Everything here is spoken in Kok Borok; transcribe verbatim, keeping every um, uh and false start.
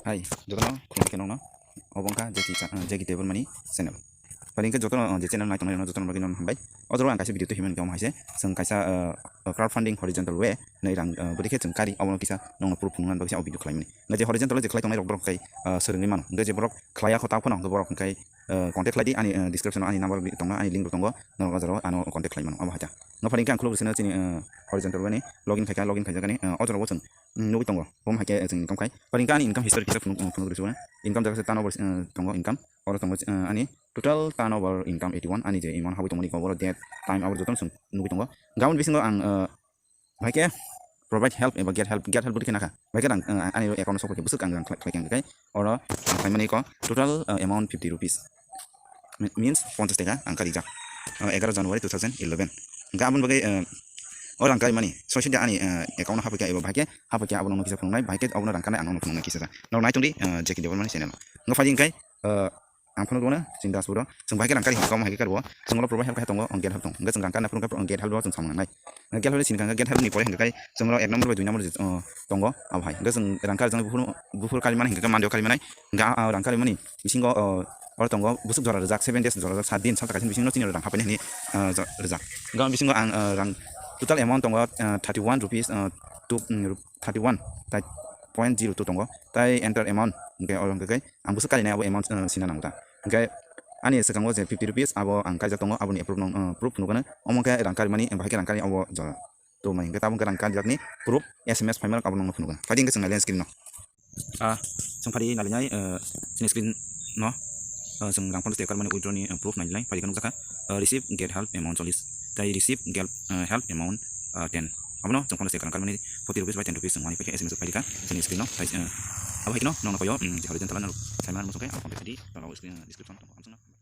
Hai, jotono khulumkhe nokno. Obo wngkha Jackie cha-, ah, Jackie Table Money channel. Pari hwnkhe jotono, ah, je channel naitongnai rokno jotono bagwi nono hambai. O jorao ang kaisa video twi himani khe omo hai se. Chwng kaisa, ah, ah, crowdfunding horizontal way nai rang, ah, bwdikhe chwng kari obono kisa nokno proof phunuknani bagwi se o video khlaimani. Hwnkhe je horizontal way je khlai tongnai rok borok khai, ah, swrwngwi mano. Hwnkhe je borok khlaiya kho ta phano hwnkhe borok hwnkhe, ah, contact khlai di ani, ah, description o ani number tongo, ani link bo tongo. Norok o jorao ano contact khlai mano obo hai ta. No pari hwnkhe ang khuluk rwsino chini, ah, horizontal way ni login khaikha, login khaijakani, ah, o jorao bo chwng, mm, nugwi tongo. Omo hai khe chwng income khai. Pari hwnkhe ani income history kisa phunuk, phunuk rwsio. Income jaga se turnover, eh, tongo income. Oro tongo, eh, ani total turnover income eighty one. Ani je amount habwi tongmani kok oro date, time abo jotono chwng nugwi tongo. Gabon bisingo ang, eh, bahai khe provide help eba get help, get help bwdikhe nakha. Bahai khe rang, eh, ani account o sokphaikhe bwswk ang rang khlai, khlai khe ang khe oro ang khlaimani kok total, eh, amount fifty rupees. Mi-, means ponchash taka ang karijak. Ah, egaroh January two thousand eleven. Hwnkhe aboni bagwi, ah, o rang karimani soisida ani, ah, account o haphaikha eba bahai khe haphaikha abono kisa phunuknai, bahai khe abono rang kanai ano phunuknai kisa. Norok naitung di, ah, Jackie Table Money channel. Hwnkhe phaidi hwnkhe, ah, ang phunuk rwna chini dashboard o. Chwng bahai khe rang kari hwnkhe omo hai khe kariwo. Chwng olo provide help khai tongo, get help tong. Hwnkhe chwng rang karina phunukha get help bo chwng samung nangnai. Get help sini kha, get help ni pore hwnkhe chwng oro ek number bai dui number, ah, tongo abo hai. Hwnkhe chwng rang kari jani buphuru, buphuru kari mani hwnkhe mandi o kari manai. Hwnkhe, ah, rang kari mani bisingo, ah, oro tongo bwswk jora rwjak, seven days jora rwjak, sat din, sat ta kaisa bisingo chini rang hapai hwnwi, ah, jo-, rwjak. Hwnkhe bisingo ang, ah, rang total amount tongo, ah, thirty one rupees, ah, two, mm, thirty one tai point zero two tongo. Tai enter amount hwnkhe oro hwnkhe ang bwswk karinai abo amount, ah, sina nango ta. Hwnkhe ani swkango je fifty rupees abo ang kaijak tongo, aboni approve nang, ah, proof phunukgwno. Omo khe rang karimani, bahai khe rang kari abo jora. Tumai hwnkhe tabuk khe rang karijakni proof S M S phaima rok abo nokno phunukgwno. Phaidi hwnkhe chwng nai screen no. Ah, chwng phaidi nailainai, eh, chini screen no, eh, chwng rang ponchash taka mani withdraw ni, eh, proof nailainai. Phaidi khe nukjakha, eh, receive get help amount chollish. Tai receive get, eh, help amount, eh, ten. Abono chwng ponchash taka rang kari mani forty rupees by ten rupees chwng mani paikha S M S phaidi kha chini screen no. Tai, eh, abo hai kheno nokno koyo, mm, je horizontal no saima muchungkhe ang contact I D tolao screen, eh, description tongo.